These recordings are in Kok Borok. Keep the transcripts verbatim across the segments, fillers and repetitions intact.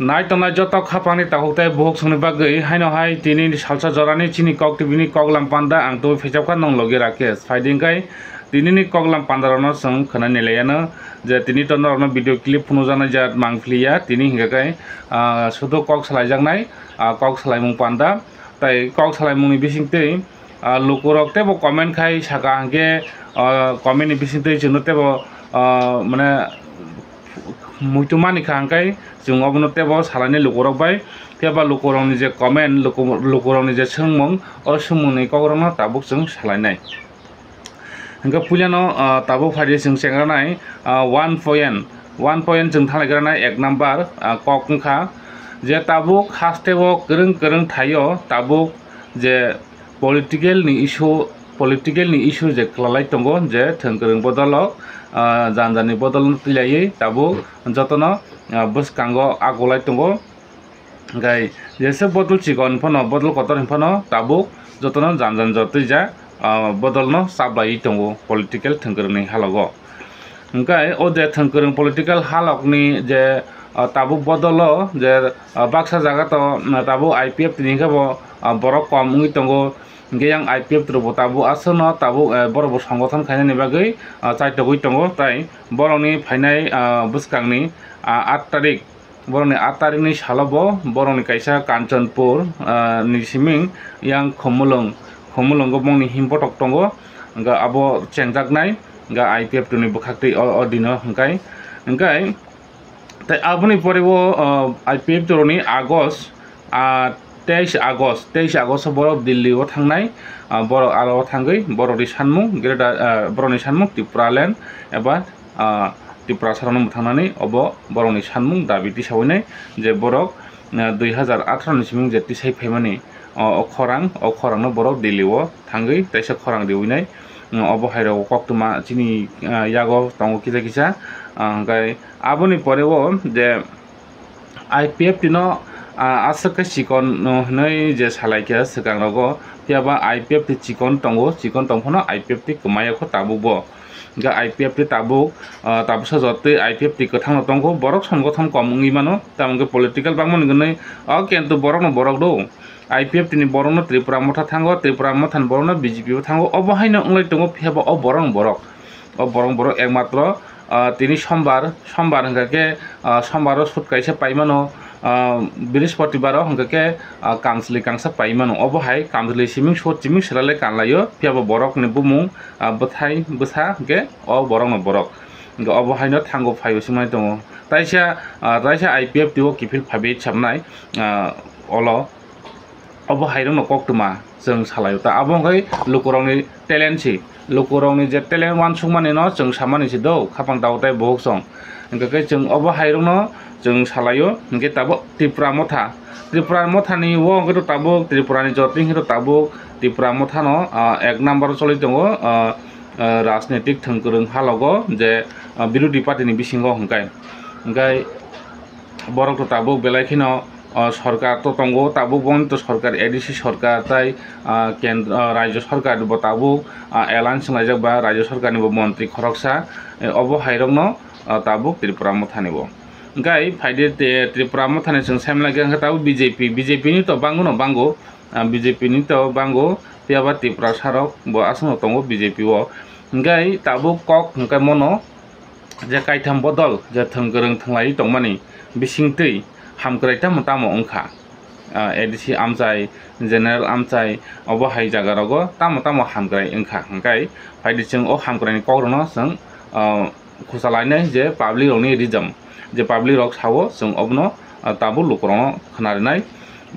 Nai tongnai joto khapangni takhuk tei bukhuk songni bagwi haino hai tini salsa jorani chini Kok T V ni koklam panda ang tubui phaichapkha nong logi Rakesh. Phaidi hwnkhe tinini koklam pandarokno chwng khwnani laiano je tini to norokno video clip phunukjaknai jat mangphiliya tini hwnkhe khe, ah, sudu kok salaijaknai, ah, kok salaimung panda. Tai kok salaimungni bisingtwi, ah, lukurok teibo comment khai saka hwnkhe, ah, comment ni bisingtwi chwngno teibo, ah, mane muitu mani kha hwnkhe chwng obono teibo salainai lukurok bai. Phiya ba lukurokni je comment, luku-, lukurokni je swngmung, o swngmungni kokrokno tabuk chwng salainai. Hwnkhe puilano, ah, tabuk phaidi chwng chengranai, ah, one point, one point chwng thanglaigrana ek number, ah, kok wngkha je tabuk hasteo kwrwng kwrwng thaio tabuk je political ni issue, political ni issue je kwlalai tongo je thwng kwrwng bodolok, ah, jani jani bodolno twilaiwi tabuk jotono, ah, bwskango agulai tongo. Hwnkhe jesa bodol chikon phano, bodol kotor hwn phano tabuk jotono jani jani jotoi ja, ah, bodolno chaplaiwi tongo political thwng kwrwngni halogo. Hwnkhe o je thwng kwrwng political halokni je, ah, tabuk bodolo je, ah, baksa jaga to, ah, tabuk I P F T ni hwnkhe bo, ah, borok kom wngwi tongo. Hwnkhe yang I P F T rokbo tabuk aswkno tabuk, eh, borokbo songothon khainani bagwi, ah, chaitogwi tongo. Tai borokni phainai, ah, bwskangni, ah, aat tarik Borokni aat tarikni salo bo borokni kaisa Kanchanpur, ah, ni siming yang Khumulwng, Khumulwngo bongni himbotok tongo, hwnkhe abo chengjaknai, hwnkhe I P F T ni bwkhaktwi o, o dino hwnkhe, hwnkhe tei aboni pore o, ah, I P F T rokni August, ah, teis August, teis August o borok Delhi o thangnai, ah, borok aro o thangwi borokni sanmung Greater, ah, borokni sanmung Tipraland eba, ah, Tiprasa rokno mwthangnani obo borokni sanmung dabi tisawi nai je borok, ah, dui hazar atharo ni siming je tisai phaimani o, o khorang, o khorangno borok Delhi o thangwi teisa khorang riwi nai. Obo hai rok koktwma chini, ah, yago tongo kisa kisa, ah, hwnkhe aboni pore o je I P F T no, ah, aswk khe chikon, no, hwnwi je salai khe swkang rogo, phiya ba I P F T chikon tongo, chikon tong phano I P F T kwmai ya kho tabuk bo. Hwnkhe I P F T tabuk, ah, tabuksa jotoi I P F T kwthang no tong kho, borok songothon kom wngwi mano, tamo hwnkhe political bangmani hwnwi, o kintu borok no borok do, I P F T ni borok no Tripura motha thango, Tripura motha ni borok no B J P bo thango, obo hai no wnglai tongo, phiya ba o borok no borok. O borok borok ekmatro, ah, tini sombar, sombar hwnkha khe, ah, sombar o sut kaisa paimano, ah, brihospotibaro hwnkha khe, ah, kamchwlwi kangsa paimano. Obo hai kamchwlwi siming sut siming swrale kanlaio, phiya bo borokni bumung, ah, bwthai bwsa hwnkhe o borokno borok. Hwnkhe obo haino thango phaio swmai tongo. Taisa, ah, taisa I P F T o kiphil phaibai sabnai, ah, olo. Obo hairokno koktwma chwng salaio ta, abo wngkha lukurokni talent si, lukurokni je talent uansukmani no chwng samani si do khapang tabuk tei buhuk song. Hwnkhe khe chwng obo hairokno chwng salaio, hwnkhe tabuk Tripura motha, Tripura mothani o hwnkhe to tabuk Tripurani jotoni hwnkhe to tabuk Tripura mothano, ah, ek number o choli tongo, ah, ah, rajnitik thwng kwrwng halogo je, ah, birodhi party ni bisingo hwnkhe, hwnkhe borok to tabuk belai kheno, o, sorkar to tongo, tabuk boni to sorkar, A D C sorkar tai, ah, kendro, ah, rajyo sorkar bo tabuk, ah, alliance wnglaijak ba rajyo sorkar ni bo montri khoroksa, eh, obo hai rok no, ah, tabuk Tripura motha ni bo. Hwnkhe phaidi te Tripura motha ni chwng sai manlai khe hwnkhe tabuk B J P, B J P ni to bango no bango, ah, B J P ni to bango, phiya ba Tiprasa rok bo aswk no tongo B J P o. Hwnkhe tabuk kok hwnkhe mono, je kaitham bodol je thwng kwrwng thwnglaiwi tongmani bisingtwi hamkrai tamo tamo wngkha, ah, A D C amchai, general amchai, obo hai jaga rogo tamo tamo hamkrai wngkha, hwnkhe phaidi chwng o hamkraini kokrokno chwng, ah, khusa lainai je public rokni rijam, je public rok sao chwng obono, ah, tabuk lukurokno khwnarinai.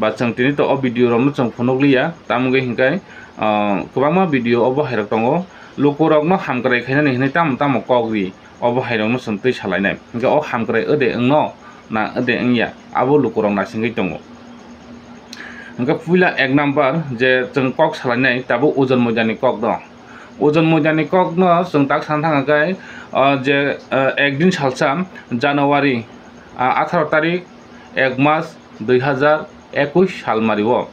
Ba chwng tini to o video rokno chwng phunukliya, tamo wngwi hwnkhe, ah, kwbangma video obo hai rok tongo, lukurokno hamkrai khainani hwnwi tamo tamo kok ri. Obo hai rokno chwng twi salainai. Hwnkhe o hamkrai ode wngno na ode wngya, abo lukurok naisingwi tongo. Hwnkhe puila ek number je chwng kok salainai tabuk Ojon Moidani kokno. Ojon Moidani kokno chwng tak sana thang khe, ah, je, ah, ekdin salsa January, ah, atharo tarik, ek mas, dui hazar ekush salmari o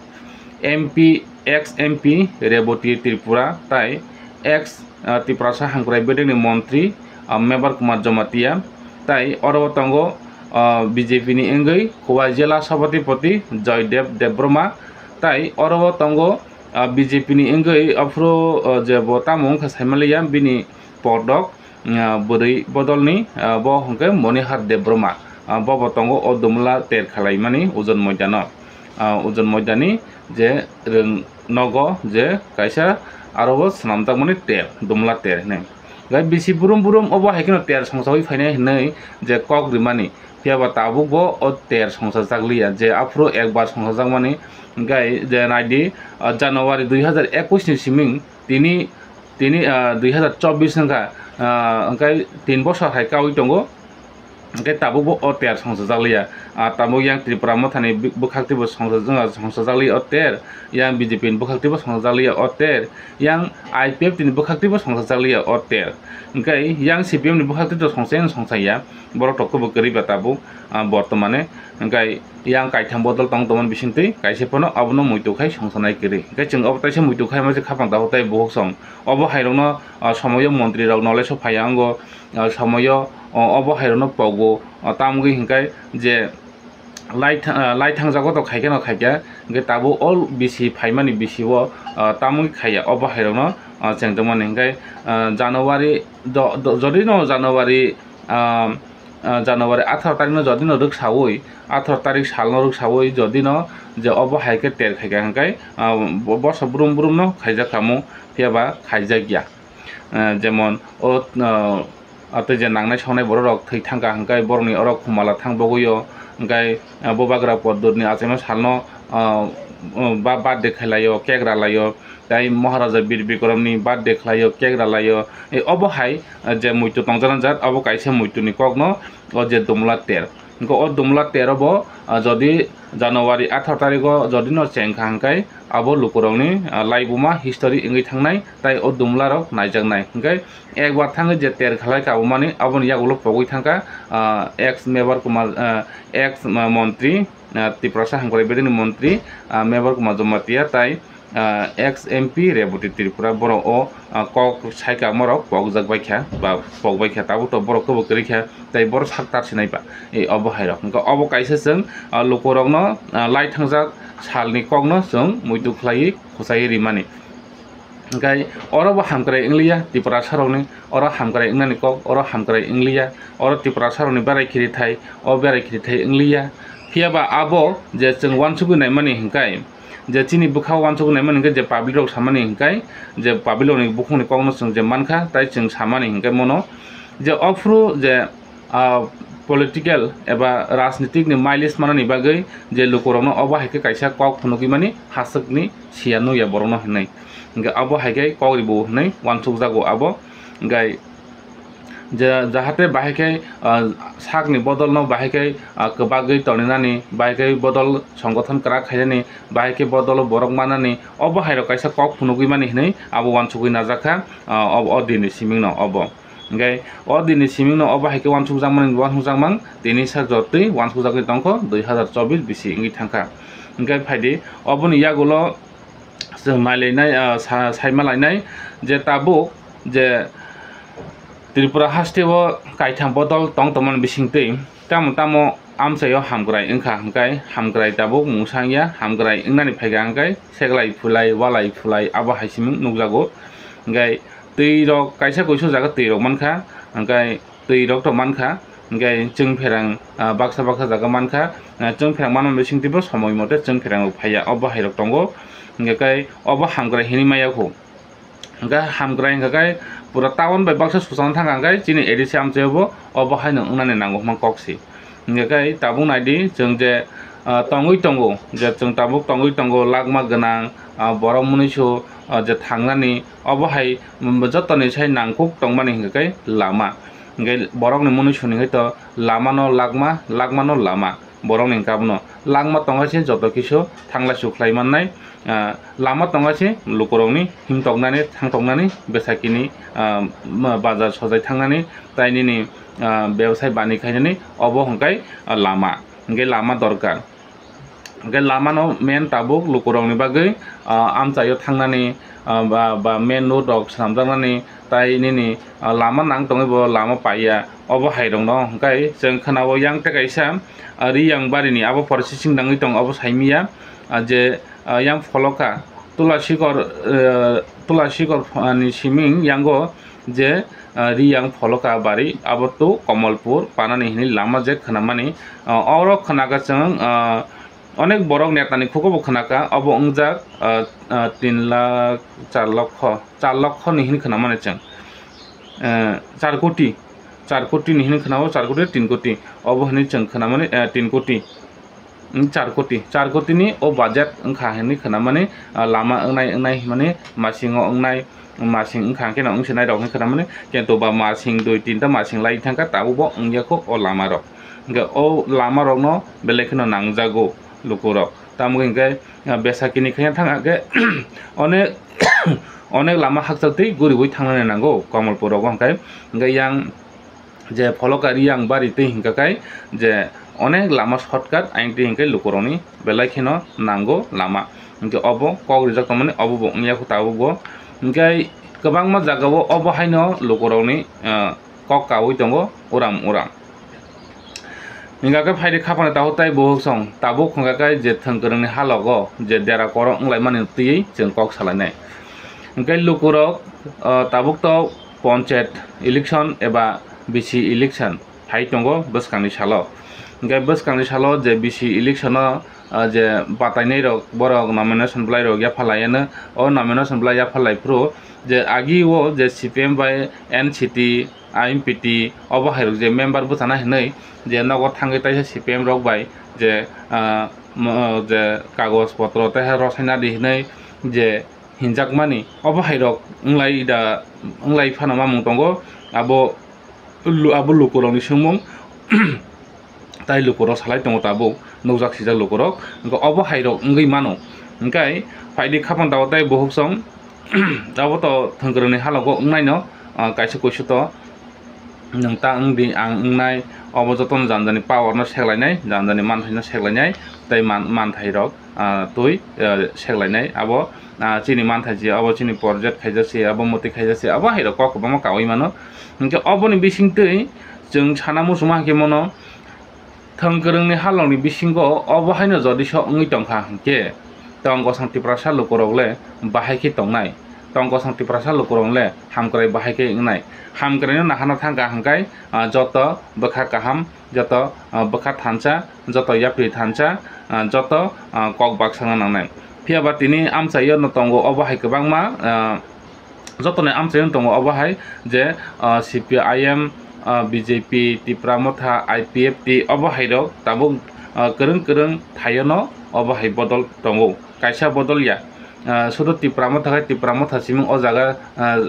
M P, ex M P Reboti Tripura tai ex, ah, Tiprasa hamkrai bedekni montri, ah, Mebar Kumar Jamatia tai oro o tongo, ah, B J P ni wngwi Khowai Jela Sabhapati Joydev Debbarma, tai oro o tongo, ah, B J P ni wngwi aphuru, ah, je bo tamo wngkha saimaliya bini podok, ah, bwrwi bodolni, ah, bo hwnkhe Monihar Debbarma, ah, bo bo tongo o Dumla ter khalaimani Ojon Moidano, ah, Ojon Moidani je rwng nogo je kaisa aro bo swnamjakmani ter, Dumla ter hinwi. Gai bisi burum burum obo hai kheno ter songsawi phainai hinwi je kok rimani. Phiya ba tabuk bo o ter songsa jakliya, je aphuru ekbar songsa jakmani. Gai je naidi, ah, January dui hazar ekwis ni siming tini, tini, ah, dui hazar chobbish wngkha, ah, hwnkhe tin bosor hai kaui tongo. Hwnkhe tabuk bo o ter songsa jakliya. Ah, tabuk yang Tripura Mothani bi-, bwkhak twibo songsa, songsa jakliya o ter, yang B J P ni bwkhak twibo songsa jakliya o ter, yang I P F T ni bwkhak twibo songsa jakliya o ter. Hwnkhe yang C P M ni bwkhak twi to songsa yang songsa ya. Borok to kwbwi kwrwi ba tabuk, ah, bortomane. Hwnkhe yang kaitham bodol tong tongmani bisingtwi kaisa phano abono muitu khai songsanai kwrwi. Hwnkhe chwng obo taisa muitu khai ma se khapang tabuk tai buhok song. Obo hairokno, ah, somoyo montri rok knowledge o phaiya wngo, ah, somoyo, o, obo hairokno pogo, ah, tamgwi hwnkhe je lai tha-, ah, lai thangjago to khaikhe no khaikhe, hwnkhe tabuk o bisi phaimani bisi o, ah, tamgwi khaiya obo hairokno, ah, chengjakmani hwnkhe, ah, January do-, do-, jodi no January, ah, ah, January atharo tarik no jodi no rwksawi, atharo tarik sal no rwksawi jodi no je obo hai khe ter khaikha hwnkhe, ah, bo-, borsa brum brum no khaijak khamu, phiya ba khaijak ya. Ah, jemon o, ah, ah, tei je nangnai songnai borok rok thwi thangkha hwnkhe borokni oro khumala thang bogwi o, hwnkhe, ah, bubagra Poddotni achaima salno, ah, ah, ba-, birthday khlai o, cake ra lai o, tei Maharaja Bir Bikramni birthday khlai o, cake ra lai o. E, obo hai, ah, je muitu tongjaknai jat, abo kaisa muituni kokno o je Dumla ter. Hwnkhe o Dumla ter o bo, ah, jodi January atharo tarikh o jodi no chengkha hwnkhe abo lukurokni, ah, laibuma history wngwi thangnai, tei o Dumla rok naijaknai. Hwnkhe ekbar thangwi je ter khalai kabumani aboni yagulo pogwi thangkha, ah, ex Mevar Kumar, ah, ex, ah, montri, ah, Tiprasa Hamkrai Bedeni montri, ah, Mevar Kumar Jamatia tei, ah, ex M P Reboti Tripura borok o, ah, kok saika morok pokjak baikha ba pokbaikha, tabuk to borok kwbo kwrwikha tei borok sak tar sinai ba, e, obo hai rok. Hwnkhe obo kaisa chwng, ah, lukurokno, ah, lai thangjak salni kokno chwng muitu khlaiwi khwchaiwi rimani. Hwnkhe oro bo hamkrai wngliya Tiprasa rokni, oro hamkrai wngnani kok, oro hamkrai wngliya, oro Tiprasa rokni berai khirithai, o berai khirithai wngliya. Phiya ba abo je chwng uansugwi naimani hwnkhe, je chini bwkha uansugwi naimani hwnkhe, je public rok samani hwnkhe, je public rokni bukhukni kokno chwng je mankha, tai chwng samani hwnkhe mono je ophuru je, ah, political eba rajnitik ni mileage manani bagwi je lukurokno obo hai khe kaisa kok phunugwi mani haswkni siya nukya borokno hinwi. Hwnkhe abo hai khe kok ribu hinwi uansukjago abo. Hwnkhe je, jahate bahai khe, ah, sakni bodolno bahai khe, ah, kwbagwi toninani, bahai khe bodol songgothon kwrak khainani, bahai khe bodolo borok manani, obo hai rok kaisa kok phunugwi mani hinwi abo uansugwi najakha, ah, o, o dinni simingno obo. Hwnkhe o dinni simingno obo hai khe uansukjakmani, uansukjakmang tini sak jotwi uansukjagwi tongkho dui hazar chobbish bisi wngwi thangkha. Hwnkhe phaidi oboni yagulo chwng nailainai, ah, sa-, saima lainai je tabuk je Tripura hasteo kaitham bodol tong tongmani bisingtwi tamo tamo amchaio hamkrai wngkha hwnkhe hamkrai tabuk mungsa wngya, hamkrai wngnani phaikha hwnkhe seklai phulai walai phulai abo hai siming nukjago. Hwnkhe twi rok kaisa kuisu jaga twi rok mankha, hwnkhe twi rok to mankha, hwnkhe chwng pherang, ah, baksa baksa jaga mankha, ah, chwng pherang manma bisingtwibo somoi mote chwng pherang rok phaiya, obo hai rok tongo, hwnkhe obo hamkrai hinwi maya kho. Hwnkhe hamkrai hwnkhe pura town bai baksa suchana thangkha hwnkhe chini A D C amchaio bo obo haino wngnani nango hwnma kok si. Hwnkhe tabuk naidi chwng je, ah, tongwi tongo, je chwng tabuk tongwi tongo lakma gwnang, ah, borok munuisu, ah, je thangnani obo hai, mm, jotoni sai nangkuk tongmani hwnkhe lama. Hwnkhe borokni munuisuni hai to lamano lakma, lakmano lama. Borokni hwnkhe abono langma tongkha se joto kisu thanglai suklai mannai, ah, lama tongkha se lukurokni himtoknani, thangtoknani, bwsakini, ah, bazar sojai thangnani, tai nini, ah, bebsai bani khainani, obo hwnkhe, ah, lama, hwnkhe lama dorkar. Hwnkhe lamano main tabuk lukurokni bagwi, ah, amchaio thangnani, ah, ba, ba main road rok swnamjaknani, tai nini, ah, lama nang tongwi bo lama paiya. Obo hai rokno hwnkhe chwng khwnao yang tei kaisa, ah, Riyang barini abo processing nangwi tong obo saimiya, ah, je, ah, yang pholoka Tulasikor, eh, Tulasikor, ah, ni siming yango je, ah, Riyang pholoka bari abo to Komolpur panani hinwi lama je khwnamani, ah, oro khwnaka chwng, ah, Onek borok netani khukubo khwnaka, obo wngjak, ah, ah, tin lakh, char lokho, char lokho ni hin khwnamani chwng. Eh, char koti, char koti ni hin khwnao, char koti, tin koti. Obo hinwi chwng khwnamani, eh, tin koti. Hmm, char koti, char koti ni o budget wngkha hinwi khwnamani, ah, lama wngnai, wngnai hinmani masingo wngnai. Masing wngkha khe no wngse nairok hinwi khwnamani, kintu ba masing dui tinta masing lai thangkha tabukbo wngya kho o lama rok. Hwnkhe o lama rokno belai kheno nangjago lukurok. Tamo hinkhe, ah, besakini khe thang khe onek, onek lama hakchal twi guriwi thangnani nango Kamalpur rogo hwnkhe, hwnkhe yang je pholoka Riyang bari twi hinkha khe je onek lama shortcut ayang twi hinkhe lukurokni belai kheno nango lama. Hinkhe obo kok rijak tongmani obo bo wngya kho tabukbo. Hinkhe kwbangma jagao obo haino lukurokni, ah, kok kaui tongo uram uram. Hinkha khe phaidi khapang tabuk tai buhuk song tabuk hwnkha khe je thwng kwrwngni halogo je dera korok wnglaimani twiwi chwng kok salainai. Hinkhe lukurok, ah, tabuk to ponchayat election eba B C election phai tongo bwskangni salo. Hinkhe bwskangni salo je B C election o, ah, je batainai rok borok nomination bwlai rok yapha laiya no, o nomination bwlai yapha lai phuru je agi o je C P M bai N C T, I M P T obo hai rok je member bwchana hinwi je nogo thangwi taisa C P M rok bai je, ah, mo-, je kagoj potro taiha rwsaina di hinwi je hinjakmani obo hai rok wnglai da, wnglai phano mamung tongo. Abo lu-, abo lukurokni swngmung tai lukurok salai tongo tabuk nukjak sijak lukurok. Hwnkhe obo hai rok wngwi mano. Hwnkhe phaidi khapang tabuk tai buhuk song abo to thwngkwrwngni halogo wngnaino, ah, kaisa kuisu to nwng ta wng di, ang wngnai, obo jotono jani jani power no seklainai, jani jani manthai no seklainai, tei man-, manthai rok, ah, twi, ah, seklainai. Abo, ah, chini manthai se, abo chini project khaijak se, abo mwtwi khaijak se, abo hai rok kok kwbangma kaui mano. Hinkhe oboni bising twi chwng sana muchungma hinkhe mono, Thwngkwrwngni halokni bisingo obo haino jodi sok wngwi tongkha hinkhe, tong kosong Tiprasa lukurok le bahai khe tongnai, tong kosong Tiprasa lukurok le hamkrai bahai khe wngnai. Hamkraino nahana thangkha hwnkhe, ah, joto bwkha kaham, joto, ah, bwkha thansa, joto yapri thansa, ah, joto, ah, kok baksa wngna nangnai. Phiya ba tini amchaio no tongo obo hai kwbangma, ah, Jotoni amchaio tongo obo hai je, ah, C P I M, ah, B J P, Tipra Motha, I P F T obo hai rok tabuk, ah, kwrwng kwrwng thaio no obo hai bodol tongo. Kaisa bodol ya, ah, sudu Tipra Motha khai Tipra Motha simung o jaga, ah,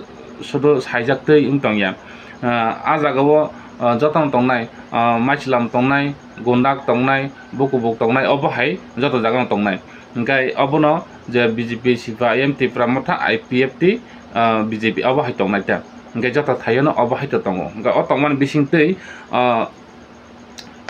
sudu saijak twi wng tong ya. Ah, a jaga o, ah, jotono tongnai, ah, Maichwlam tongnai, Gundak tongnai, Bukubuk tongnai obo hai joto jaga no tongnai. Hwnkhe obono je B J P, C P I M, Tipra Motha, I P F T, ah, B J P abo hai tongnai ta. Hwnkhe joto thaio no obo hai to tongo. Hwnkhe o tongmani bising twi, ah,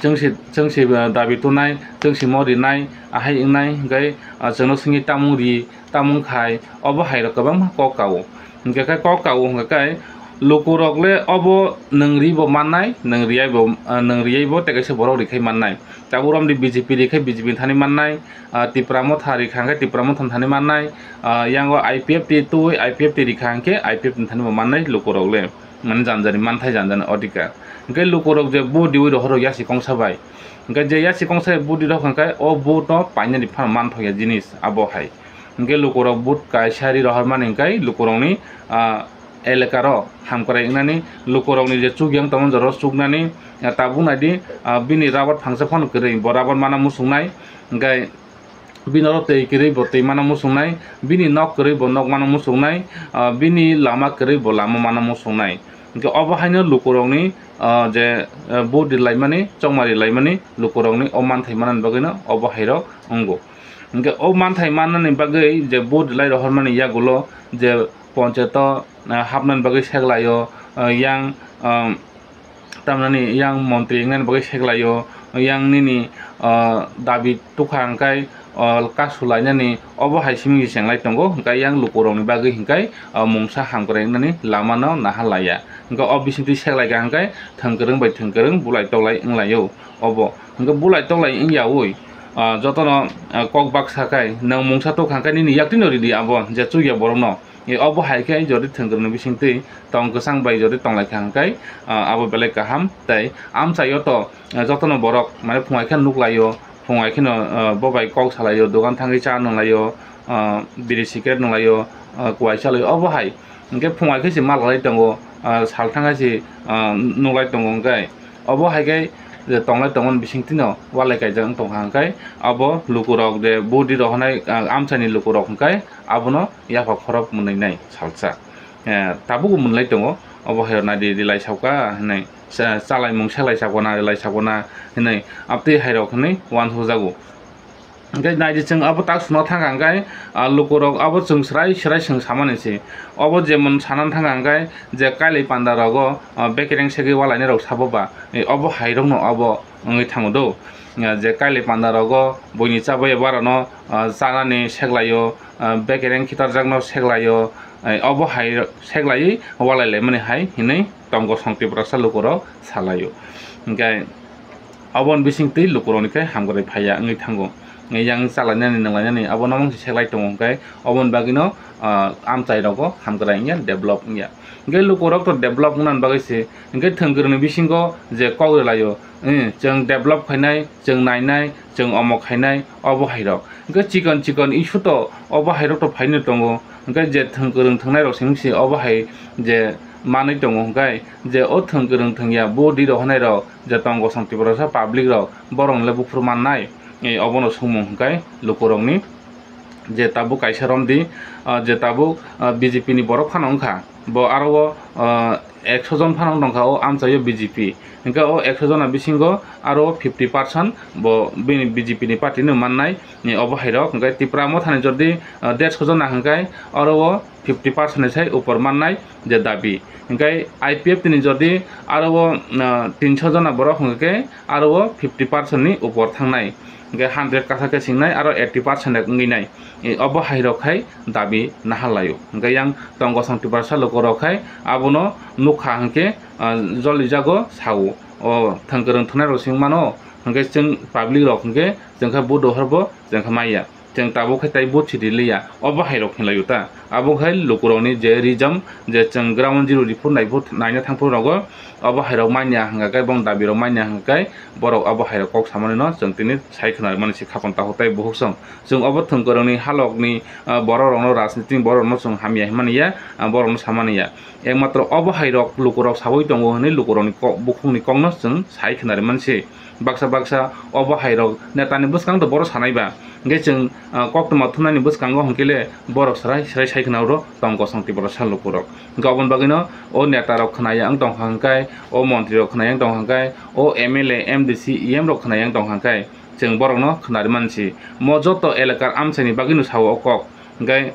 chwng se, chwng se, ah, dabi tunai, chwng se mo rinai, ahai wngnai, hwnkhe, ah, chwngno swngwi tamung ri, tamung khai, obo hai rok kwbangma kok kao. Hwnkhe khe kok kao hwnkhe khe lukurok le obo nwng ri bo mannai, nwng riyai bo, ah, nwng riyai bo tei kaisa borok rikhai mannai. Tabuk romdi B J P rikhai B J P ni thani mannai, ah, Tipra Motha rikha hwnkhe Tipra Motha ni thani mannai, ah, yango I P F T twi I P F T rikha hwnkhe I P F T ni thani bo mannai lukurok le, mane jani jani manthai jani jani odhikar. Hwnkhe lukurok je vote riwi rohorok yasi kongsa bai, hwnkhe je yasi kongsa bai vote rirok hwnkhe o vote no painani phano manthokya jinis abo hai. Hwnkhe lukurok vote kaisa ri rohormani hwnkhe lukurokni, ah, elekaro hamkrai wngnani, lukurokni je chukyang tongmani jorao chuknani, ah, tabuk naidi, ah, bini rabar phangsa phano kwrwi, bo rabar mana muchungnai, hwnkhe bini oro twi kwrwi bo twi mana muchungnai, bini nok kwrwi bo nok mana muchungnai, ah, bini lama kwrwi bo lama mana muchungnai. Hwnkhe obo haino lukurokni, ah, je, ah, vote rilaimani, chongma rilaimani lukurokni o manthai manani bagwino obo hairok wngo. Hwnkhe o manthai mannani bagwi je vote rilai rohormani yagulo je ponchayato, ah, hapnani bagwi seklaio, ah, yang, ah, tamnani yang montri wngnani bagwi seklaio, yang nini, ah, dabi tukha hwnkhe, ah, kasu lainani obo hai simi se chenglai tongo, hwnkhe yang lukurokni bagwi hwnkhe, ah, mungsa hamkrai wngnani lamano naha laiya. Hwnkhe o bisingtwi seklaikha hwnkhe thwngkwrwng bai thwngkwrwng bulai toklai wnglaio obo. Hwnkhe bulai toklai wngyaui, ah, jotono, ah, kok baksa khai nwng mungsa tukha hwnkhe nini yaktwino ridi abo je chukya borokno. E, obo hai khe jodi thwngkwrwngni bisingtwi tong kwchang bai jodi tonglaikha hwnkhe, ah, abo belai kaham. Tei amchaio to, ah, jotono borok mane phungai khe nuklaio, phungai kheno, ah, bo bai kok salaio, dogan thangwi cha nunglaio, ah, biri cigarette nunglaio, ah, kuai chalaio, obo hai. Hwnkhe phungai khe se mal rwlai tongo, ah, sal thangkhe se, ah, nuklai tongo hwnkhe. Obo hai khe je tonglai tongmani bisingtwino walai kaijak wng tongkha hwnkhe abo lukurok je budi rohornai, ah, amchaini lukurok hwnkhe abono yapha khorok mwnwinai salsa. Eh, tabukbo mwnlai tongo, obo hai rok naidi rwlai sauka hinwi, cha-, chalaimung seklai sakona, rwlai sakona hinwi, abtwi hai rok hinwi uansukjago. Hwnkhe naidi chwng abo tak suna thangkha hwnkhe, ah, lukurok abo chwng swrai swrai chwng samani se. Obo jemon sanani thangkha hwnkhe je kailai panda rogo, ah, bekereng segwi walainai rok sabo ba, eh, obo hai rokno obo wngwi thango do. Ah, je kailai panda rogo buini chabai barano, ah, chanani seklaio, ah, bekereng khitarjakno seklaio, eh, obo hai seklaiwi walai laimani hai hinwi Tongkosong Tiprasa lukurok salaio. Hwnkhe oboni bisingtwi lukurokni khe hamkrai phaiya wngwi thango. Yang chalainani nunglainani abono mungsi seklai tongo hwnkhe oboni bagwino, ah, amchai rogo hamkrai wngya, develop wngya. Hwnkhe lukurok to develop wngnani bagwi se, hwnkhe thwngkwrwngni bisingo je kok rwlaio, eh, chwng develop khainai, chwng nainai, chwng omo khainai, obo hai rok. Hwnkhe chikon chikon issue to obo hai rok to phaino tongo. Hwnkhe je thwngkwrwng thwngnai rok simi se obo hai je manwi tongo, hwnkhe je o thwngkwrwng thwngya budi rohornai rok je Tongkosong Tiprasa public rok borokno le buphuru mannai, eh, obono swngmung hwnkhe lukurokni je tabuk kaisa romdi, ah, je tabuk, ah, B J P ni borok phano wngkha, bo aro o, ah, ekso jon phano wng tongkha o amchaio B J P. Hwnkhe o ekso jona bisingo aro fifty percent bo bini B J P ni party no mannai, eh, obo hai rok. Hwnkhe Tipra Mothani jodi, ah, derso jona hwnkhe aro o fifty percent ni sai upor mannai je dabi. Hwnkhe I P F T ni jodi aro o, ah, tinso jona borok hwnkhe aro o fifty percent ni upor thangnai. Hwnkhe hundred kasa khe singnai aro eighty percent rok wngwi nai. E, obo hai rok khai dabi naha laio. Hwnkhe yang Tongkosong Tiprasa lukurok khai abono nukha hwnkhe, ah, jolijago sao. O thwngkwrwng thwngnai rok se wngmano, hwnkhe chwng public rok hwnkhe chwng khe bo dohor bo chwng khe maya. Chwng tabuk khe tei vote sidi liya, obo hai rok hinlai ta. Abo khai lukurokni je rijam, je chwng ground zero report nai phut-, naina thang phuru rogo, obo hai rok manya hwnkha khe, bong dabi rok manya hwnkha khe, borok obo hai rok kok samani no chwng tini sai khwna mani se khapang takhuk tei bukhuk song. Chwng obo thwngkwrwngni halokni, ah, borok rokno, rajniti ni borok rokno chwng hamya hinmani ya, ah, borok no samani ya. Ekmatro obo hai rok lukurok saui tongo hinwi lukurokni kok, bukhukni kokno chwng sai khwna rimani se. Baksa baksa obo hai rok netani bwskango to borok sanai ba. Hwnkhe chwng, ah, koktwma thumnaini bwskango hwnkhe le borok swrai swrai sai khwna oro Tongkosong Tiprasa lukurok. Hwnkhe oboni bagwino o neta rok khwnaya wng tongkha hwnkhe, o montri rok khwnaya wng tongkha hwnkhe, o M L A, M D C, E M rok khwnaya wng tongkha hwnkhe chwng borokno khwna rimani se. Mo joto elakar amchaini bagwino sao o kok. Hwnkhe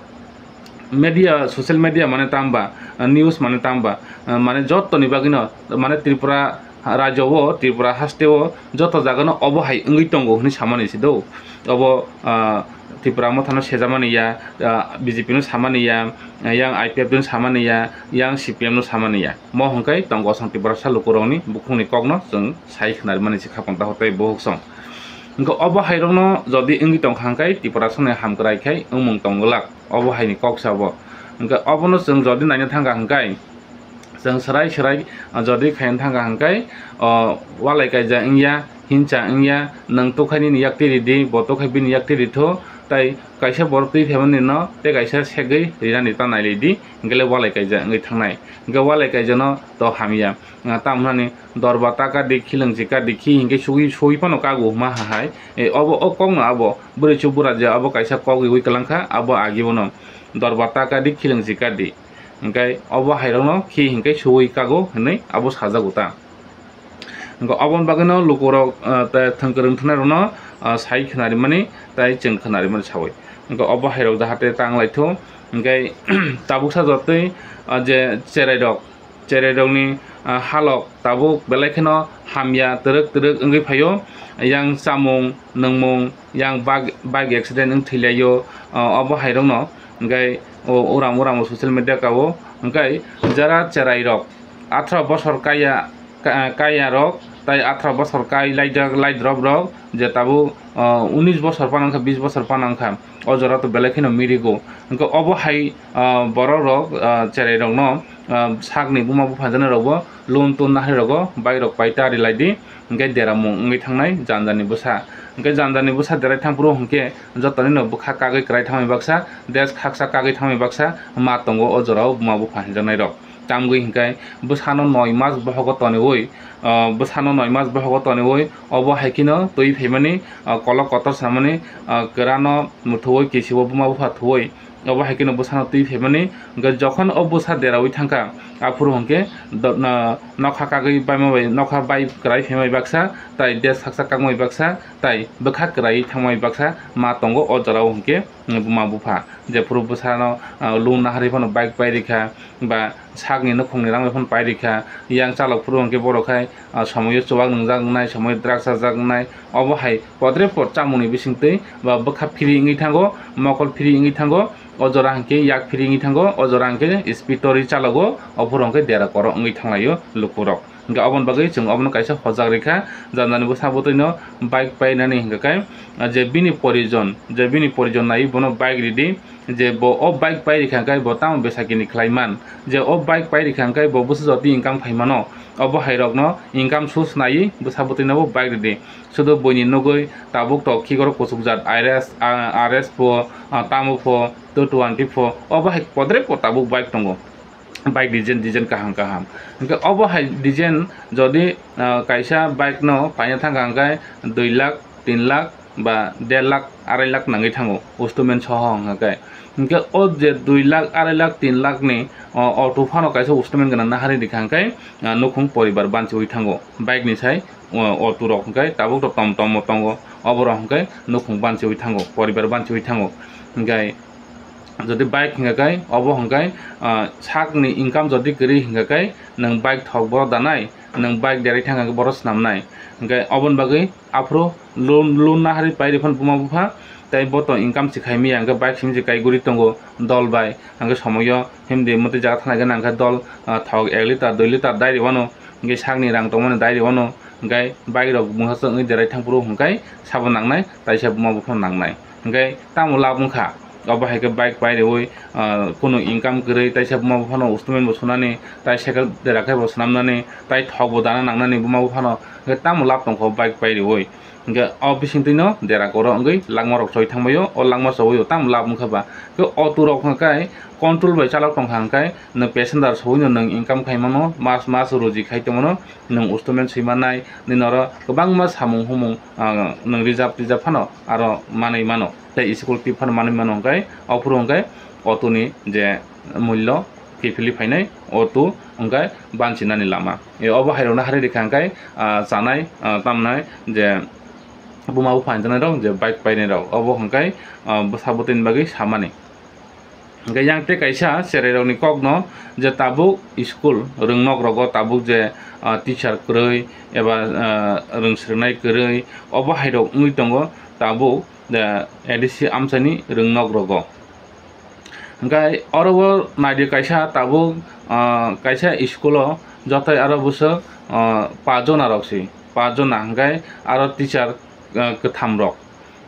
media, social media mane tamba, news mane tamba, mane jottoni bagwino, mane Tripura rajyo o, Tripura haste o joto jaga no obo hai wngwi tongo hinwi samani se do. Obo, ah, Tipra Mothano sejamani ya, ah, B J P no samani ya, yang I P F no samani ya, yang C P M no samani ya. Mo hwnkhe Tongkosong Tiprasa lukurokni bukhukni kokno chwng sai khwna rimani se khapang takhuk tei bukhuk song. Hwnkhe obo hai rokno jodi wngwi tongkha hwnkhe Tiprasani hamkrai khai wngmung tongwlak. Obo hai ni kok sa bo. Hwnkhe obono chwng jodi naina thangkha hwnkhe, chwng swrai swrai, ah, jodi khaina thangkha hwnkhe, o, walai kaijak wngya, hincha wngya, nwng tukhai nini yak twi ridi, bo tukhai bini yak twi ritho, tei kaisa borok twi phaimani no tei kaisa segwi rinani ta nailaidi, hwnkhe le walai kaijak wngwi thangnai. Hwnkhe walai kaijakno to hamya. Ah, tamo hwnani dorba ta kadi, khilwng si kadi, khi hinkhe sugwi sui phano kago hwnma hai. E, obo o kokno abo bwrwi chuk bura je abo kaisa kok riui kwlangkha, abo agi bono dorba ta kadi, khilwng si kadi. Hwnkhe obo hai rokno khi hinkhe sugwi kago hinwi abo sajago ta. Hwnkhe oboni bagwino lukurok, ah, tei thwngkwrwng thwngnairokno, ah, sai khwnarimani tei chwng khwnarimani saui. Hwnkhe obo hai rok jahate tang laithu. Hwnkhe tabuksa jotoi, ah, je cherairok, Cherairokni, ah, halok tabuk belai kheno hamya twrwk twrwk wngwi phaio. Yang chamung, nwngmung, yang bag-, bike accident wng thwilaio, ah, obo hairokno. Hwnkhe o uram uram o social media kao. Hwnkhe jara cherairok atharo bosor kaiya, ka-, kaiyarok tai atharo bosor kai laijak, laidrop rok je tabuk, ah, unis bosor phano wngkha, bis bosor phano wngkha, o jora to belai kheno mirigo. Hwnkhe obo hai, ah, borok rok, ah, cherai rokno, ah, sakni buma bupha jani rokbo loan ton nahari rogo bike rok pai ta rilai di, hwnkhe deramung wngwi thangnai jani jani bwsa. Hwnkhe jani jani bwsa derai thang phuru hwnkhe jotonino bwkha kagwi kwrai thangmani baksa, des khaksa kagwi thangmani baksa ma tongo o jorao buma bupha hinjaknai rok. Tamgwi hwnkhe bwsano noi mas bohogo toniwi, ah, bwsano noi mas bohogo toniwi obo hai kheno twi phaimani, ah, kolok kotor sanmani, ah, kwrano muthuwi kisiwo buma bupha thuwi obo hai kheno bwsano twi phaimani. Hwnkhe jokhon o bwsa derawi thangkha, aphuru hwnkhe do-, na-, nokha kagwi baima bai, nokha bai kwrai phaimai baksa, tai des khaksa kakmai baksa, tai bwkha kwrai thangmai baksa ma tongo o jorao hwnkhe buma bupha. Jephuru bwsano, ah, loan nahari phano bike pai rikha, ba sakni nukhungni rang bai phano pai rikha, yang chalok phuru hwnkhe borok hai, ah, somoyo chuwak nwngjak wngnai, somoyo drugs chajak wngnai, obo hai podre pod chamungni bisingtwi ba bwkha phiri wngwi thango, mokol phiri wngwi thango, o jora hwnkhe yak phiri wngwi thango, o jora hwnkhe speed tori chalogo, o phuru hwnkhe dera koro wngwi thanglaio lukurok. Hwnkhe oboni bagwi chwng obono kaisa hojak rikha, jani jani bwsa bwtwino bike painani hwnkhe kai, ah, je bini porijon, je bini porijon naiwi bono bike ridi, je bo o bike pai rikha hwnkhe bo tamo besakini khlai man, je o bike pai rikha hwnkhe bo bwsa jotoni income khai mano, obo hai rokno income source naiwi bwsa bwtwino bo bike ridi. Sudu buini nugwi tabuk tok khigoro kuchukjak R S, ah, R S pho, ah, tamo pho, two twenty pho, obo hai podre pod tabuk bike tongo. Bike design, design kaham kaham. Hwnkhe obo hai design jodi, ah, kaisa bike no paina thangkha hwnkhe dui lakh, tin lakh ba der lakh, arai lakh nangwi thango, installment soho hwnkhe. Hwnkhe o je dui lakh, arai lakh, tin lakh ni, o, auto phano kaisa installment gwnang nahari rikha hwnkhe, ah, nukhung poribar banchiwi thango. Bike ni sai, o, auto rok hwnkhe tabuk to tom tom bo tongo, oborok hwnkhe nukhung banchiwi thango, poribar banchiwi thango. Hwnkhe jodi bike hwnkha khe, obo hwnkhe, ah, sakni income jodi kwrwi hwnkha khe, nwng bike thok borok danai, nwng bike derwi thangkha khe borok swnamnai. Hwnkhe oboni bagwi aphuru loan, loan nahari pai rw phano buma bupha, tei bo to income se khai manya, hwnkhe bike simi se kai guri tongo dol bai. Hwnkhe somoyo himdi mwtwi jaga thanai gana hwnkhe dol, ah, thok ek litre, dui litre dai rw ano, hwnkhe sakni rang tongmani dai rw ano, hwnkhe bike rok mungsa wngwi derai thang phuru hwnkhe sabo nangnai, taisa buma buphano nangnai. Hwnkhe tamo lab wngkha? Obo hai khe bike pai rwui, ah, kunu income kwrwi, taisa buma buphano installment bo sunani, tai cycle dera khe bo swnamnani, tai thok bo dana nangnani buma buphano, hwnkhe tamo lab tongkha o bike pai rwui? Hwnkhe o bisingtwino dera koro wngwi langma rok choi thangbaio, o langma chowio tamo lab wngkha ba? Khe auto rok hwnkhe control bai chalok tongkha hwnkhe nwng passenger sowino nwng income khai mano, mas mas roji khai tongmano, nwng installment swi mannai, nini oro kwbangma samung humung, ah, nwng reserve tijak phano aro manwi mano, tei school twi phano manwi mano, hwnkhe o phuru hwnkhe auto ni je mullo kiphilwi phainai, auto hwnkhe banchinani lama. E, obo hai rokno hari rikha hwnkhe, ah, chanai, ah, tamnai je buma bupha hinjaknai rok je bike painai rok, obo hwnkhe, ah, bwsa bwtwini bagwi samani. Hwnkhe yang tei kaisa cherai rokni kokno je tabuk school rwngnok rogo tabuk je, ah, teacher kwrwi eba, ah, rwng swrwngnai kwrwi, obo hai rok wngwi tongo tabuk, ah, A D C amchaini rwngnok rogo. Hwnkhe oro o naidi kaisa tabuk, ah, kaisa school o joto aro bwswk, ah, pachjona rok se, pachjona hwnkhe aro teacher, ah, kwtham rok.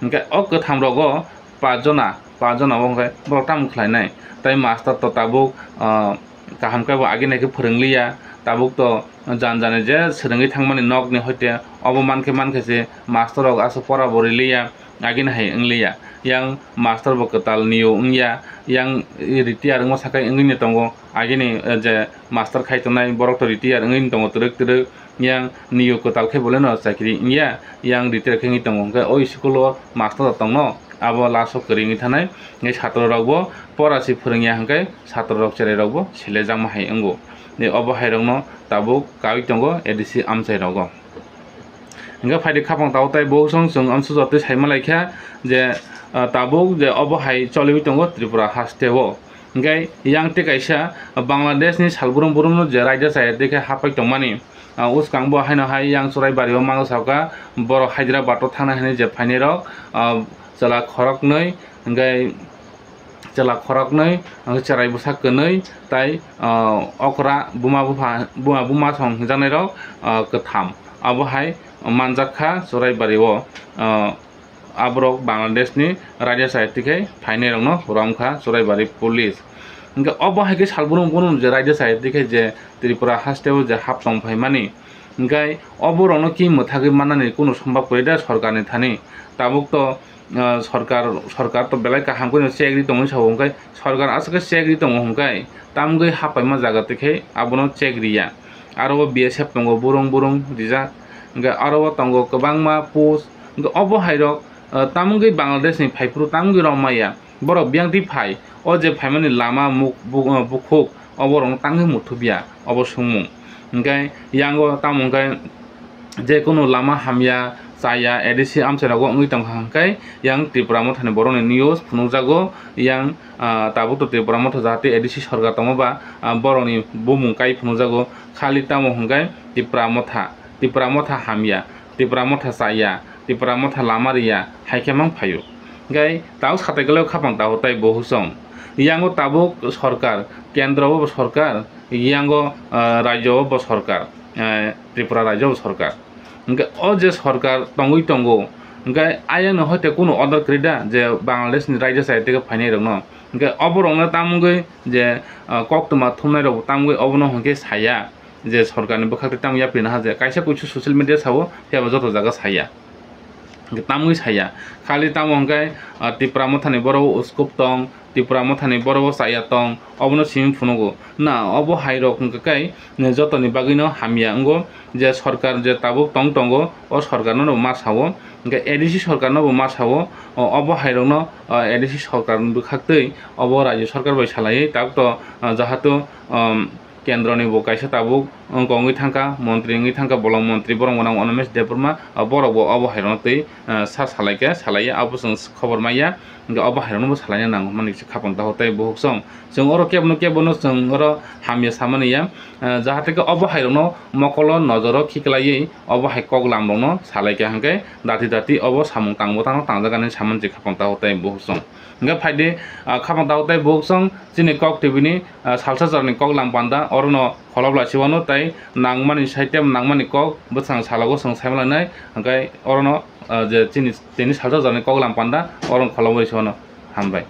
Hwnkhe o kwtham rogo pachjona, pachjona bo hwnkhe borok tamo khlainai? Tai master to tabuk, ah, kaham khe bo agini hai khe phwrwng liya, tabuk to jan jani je swrwngwi thangmani nokni hoite obo mankhe mankhe se master rok aswk pora bo riliya, agini hai wngliya. Yang master bo kwtal niyo wngya, yang retire wngma sakai wngwino tongo, agini, eh, je master khai tongnai borok to retire wngwino tongo twrwk twrwk. Yang niyo kwtal khe boleno chakri wngya, yang retire khe wngwi tongo. Hwnkhe o school o master rok tongno, abo last o kwrwi wngwi thanai. Hwnkhe satro rok bo pora se phwrwngya hwnkhe satro rok cherai rok bo selejakma hai wngo. Obo hai rokno tabuk kaui tongo A D C amchai rogo. Hwnkhe phaidi khapang tao tai bo song chwng amsuk jotoi saima laikha je, ah, tabuk je obo hai choliwi tongo Tripura haste o. Hingke yang tei kaisa Bangladesh ni salbrum brum no je raida chaya tei khe hapai tongmani, ah, uskang bo haino hai yang Churaibari o mango saka borok Hyderabad o thangna hinui je phainai rok, ah, chwla khoroknwi hingke chwla khoroknwi, hingke chwrai bwsa kwnwi tai, ah, okra buma bupha, buma buma song hwnjaknai rok, ah, kwtham abo hai manjak kha Churaibari o, ah, Aborok Bangladesh ni raida chaya tei khe phainai rok no romkha Churaibari police. Hingke obo hai khe salbrum brum je raida chaya tei khe je Tripura haste o je hap tong phaimani. Hingke obo rok no ki mwthagwi mannani kunu sombab kwrwi da sorkar ni thani. Tabuk to, ah, sorkar, sorkar to belai kaham khe no check ri tongwi sao hingke sorkar aswk khe check ri tongo hingke tamgwi hapaima jaga tei khe abono check riya. Aro o B S F tongo burung burung rijak. Hingke aro o tongo kwbangma post. Hingke obo hai rok, ah, tamgwi Bangladesh ni phaiphuru tamgwi rok maya. Borok biyang twi phai. O je phaimani lama muk-, bu-, ah, bukhuk obo rok no tamgwi muthubya obo swngmung. Hingke yango tamo hingke je kunu lama hamya, chaya, A D C amchai rogo wngwi tongkha hingke yang Tripura mothani borok ni news phunukjago yang, ah, tabuk to Tripura motha jahate A D C sorkar tongo ba, ah, borok ni bumung kai phunukjago. Khali tamo hingke Tipra motha, Tipra motha hamya, Tipra motha chaya, Tipra motha lama riya, hai khe mang phaio. Hingke tao satai kwlai khapang taho tai bo husong. Yango tabuk sorkar, kendro bo sorkar, yango, ah, rajyo bo sorkar, eh, Tripura rajyo bo sorkar. Hingke o je sorkar tongwi tongo, hingke ayang no hoite kunu order kwrwi da je Bangladesh ni raida chaya tei khe phainai rok no. Hingke obo rok no tamgwi je, ah, koktwma thumnai rok tamgwi obo no hingke saya. Je sorkarni bwkhak tei tamo yapri naha je kaisa kuisu social media sao, phiya ba joto jaga saya. Hingke tamwi saya. Khali tamo hingke, ah, Tipra mothani borok o uskup tong, Tipra mothani borok o chaya tong, obono simi phunugo. Na, obo hai rok hingke kai, ne, jotoni bagwino hamya wngo. Je sorkar je tabuk tong tongo, o sorkarno no ma sao. Hingke A D C sorkarno bo ma sao. O, obo hai rokno, ah, A D C sorkarni bwkhak tei obo rajyo sorkar bai salaiwi tabuk to, ah, jahato, um, kendroni bo kaisa tabuk wng kongwi thangkha, montri wngwi thangkha, bolong montri borok gwnang Animesh Debbarma, ah, borok bo obo hairokno twi, ah, sa salaikha, salaiya, abo chwng khobor manya, hingkhe obo hairokno bo salaina nango hwnmani kisa khapang taho tei bukhuk song. Chwng oro kebono kebono chwng oro hamya samani ya, ah, jahate khe obo hairokno mokolo nojoro khiklaiwi obo hai kok lam rokno salaikha, hwnkhe dati dati obo samung tang bwthangno tangjak ani samani se khapang taho tei bukhuk song. Hingkhe phaidi, ah, khapang taho tei bukhuk song chini kok tibini, ah, salsa jorani kok lam panda orono kholop lai siwano tei nangmani saitem nangmani kok bwsang salogo chwng saimalainai, hingkhe orono, ah, je chini tini salsa jorani kok lam panda orono kholop lai siwano. Hambai.